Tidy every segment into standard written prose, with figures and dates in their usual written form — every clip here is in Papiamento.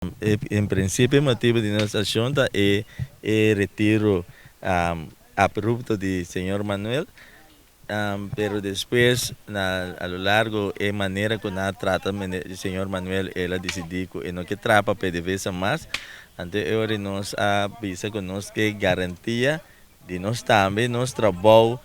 En prinsipio e motibu di nos akshon ta e e retiro abrupto di señor Manuel, pero despues na a lo largo e manera ku nan a trata señor Manuel el a disidí ku e no ke traha pa PDVSA mas, anto e ora nos a bisa ku nos ke garantia di nos tambe nos trabou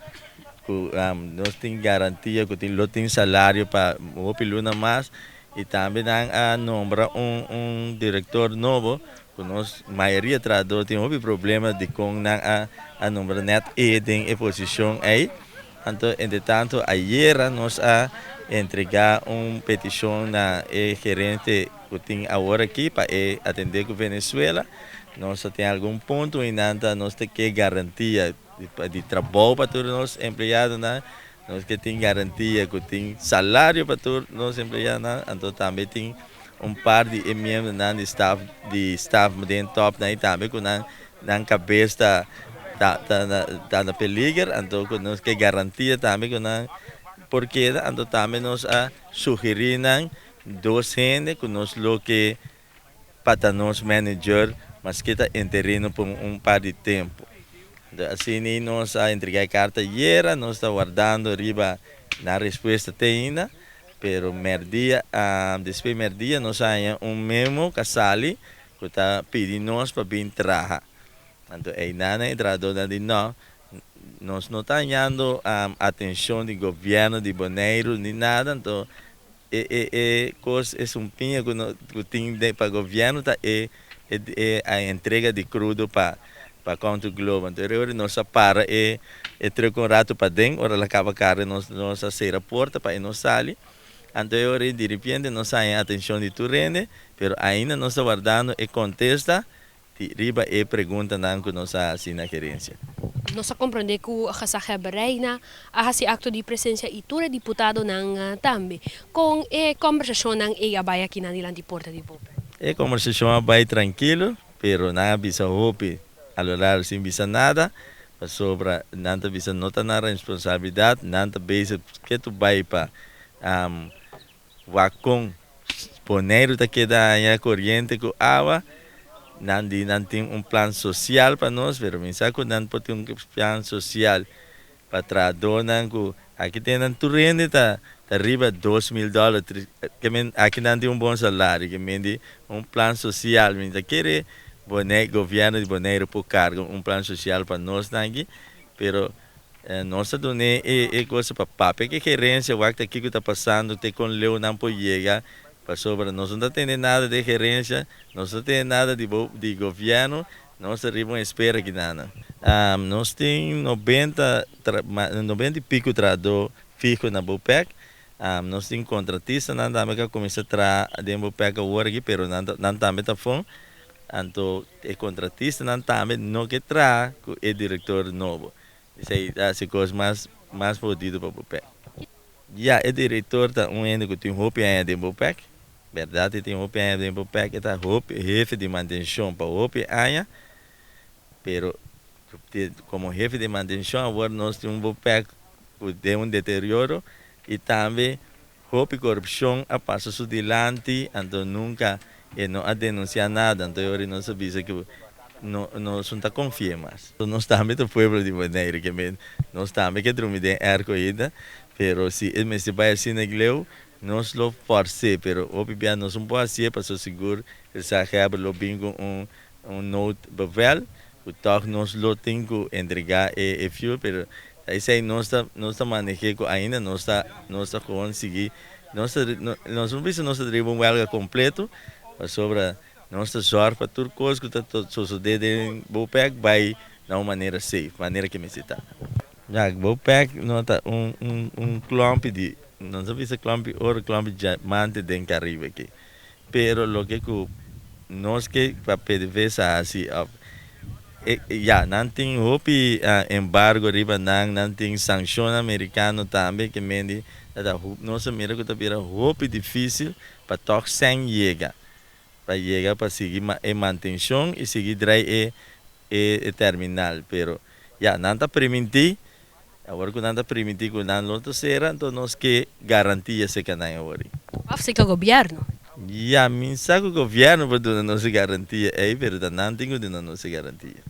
ku nos tin garantia ku tin lo tin salario pa hopi luna mas i tambe nan a nombra un un direktor nobo ku nos mayoria trahador tin hopi problema dikon nan a a nombra nèt e den e posishon ei. Anto entretanto ayera nos a entrega un petishon na e gerente ku tin awor aki pa e atendé ku Venezuela. Nos a tin algun punto i nan ta nos ta ke garantia di trabou pa tur nos empleadonan, nos ke tin garantia ku tin salario pa tur nos empleadonan, anto tambe tin un par di e miembronan di staf di staf den topnan i tambe ku nan nan kabes ta ta ta na peliger, anto ku nos ke garantia tambe ku nan por keda, anto tambe nos a sugerí nan dos hende ku nos lo ke pa ta nos manager maske ta interino pa un par di tempu. Anto asina nos a entrega e karta ayera, nos ta wardando riba nan respuesta te ainda, pero merdia, despues merdia nos a haña un memo ku a sali ku ta pidi nos pa bin traha. Anto einan e trahadornan di no, nos no ta hañando atenshon di gobièrnu di Boneiru ni nada, anto E e e kos e sumpiña ku no ku tin den pa gobièrnu ta e e e a entrega di krudo pa pa Country Global. Anto ora nos a para e e truk un ratu paden, ora el a kaba karga nos nos a sera porta pa e no sali. Anto e ora diripiente nos a haña atenshon di tur hende, pero ainda nos ta wardando e kontesta Di riba e preguntanan ku nos a hasi na gerensia. Nos a komprondé ku Gezaghebber Rijna a hasi akto di presensia i tur e diputadonan tambe. Kon e kòmbersashonnan ei a bai akinan dilanti porta di Bopec? E kòmbersashon a bai trankilo, pero nan a bisa hopi a lo largo sin bisa nada, pasobra nan ta bisa no ta nan responsabilidat, nan ta bezig ketu bai pa Wak kon Boneiru ta keda haña koriente ku awa. Nan di nan tin un plan sosial pa nos, pero mi sa ku nan por tin un plan sosial pa trahadónan ku aki tin nan tur hende ta ta riba 2000 dòler, ke men aki nan tin un bon salario, ke men di un plan sosial. Mi ta kere Bonei gobièrnu di Boneiru por karga un plan sosial pa nos nan aki, pero Nos ta dun'é e cosa pa papia ku e gerencia wak ta kiko ta pasando te kon leu nan por yega pasobra nos no ta tende nada di e gerencia, nos no ta tende nada di bo di gobierno, nos ta riba un espera kinan. Nos tin 90 90 y pico trahadó fiho na Bopec, nos tin contratistanan tambe ku a kuminsá traha den Bopec awor aki pero nan nan tambe ta afó, anto e contratistanan tambe no ke traha ku e director nobo. Esei ta hasi kos mas mas hodido pa Bopec. Ya, e direktor ta un hende ku tin hopi aña den Bopec. Bèrdat e tin hopi aña den Bopec, e ta hopi hefe di mantenshon pa hopi aña. Pero komo hefe di mantenshon awor nos tin un Bopec ku den un deterioro i tambe hopi korupshon a pasa su dilanti, anto nunka e no a denunsiá nada. Anto e ora nos a bisa ku no nos no ta konfi'é mas. Nos tambe ta pueblo di Boneiru, ke men nos tambe ke drumi den airco ainda, pero si e mester bai asina leu, nos lo fòrs'é, pero hopi bia nos no por hasié pasobra sigur gezaghebber lo bin ku un un noodbevel ku tòg nos lo tin ku entregá e e fuel, pero ta esei nos ta nos ta maneh'é ku ainda nos ta nos ta gewoon sigui nos ta nos no bisa nos ta riba un wèlga kompleto pasobra nos ta zòrg pa tur kos ku ta sosodé den Bopec bai na un manera safe, manera ke mester ta. Ya, Bopec no ta un un un klòmpi di nos ta bisa klòmpi oro klòmpi diamante den Karibe aki. Pero loke ku nos ke pa PDVSA hasi of e ya nan tin hopi embargo riba nan, nan tin sankshonnan merikano tambe ke mende ta ta nos a mira ku ta bira hopi difisil pa tòg sèn yega pa yega pa sigui e mantenshon i sigui drai e e terminal pero ya nan ta primintí awor ku nan ta primintí ku nan lo ta sera anto nos ke garantia seka nan awor. Of seka gobièrnu. Ya, mi sa ku gobièrnu por duna nos garantia ei, pero ta nan tin ku duna nos garantia.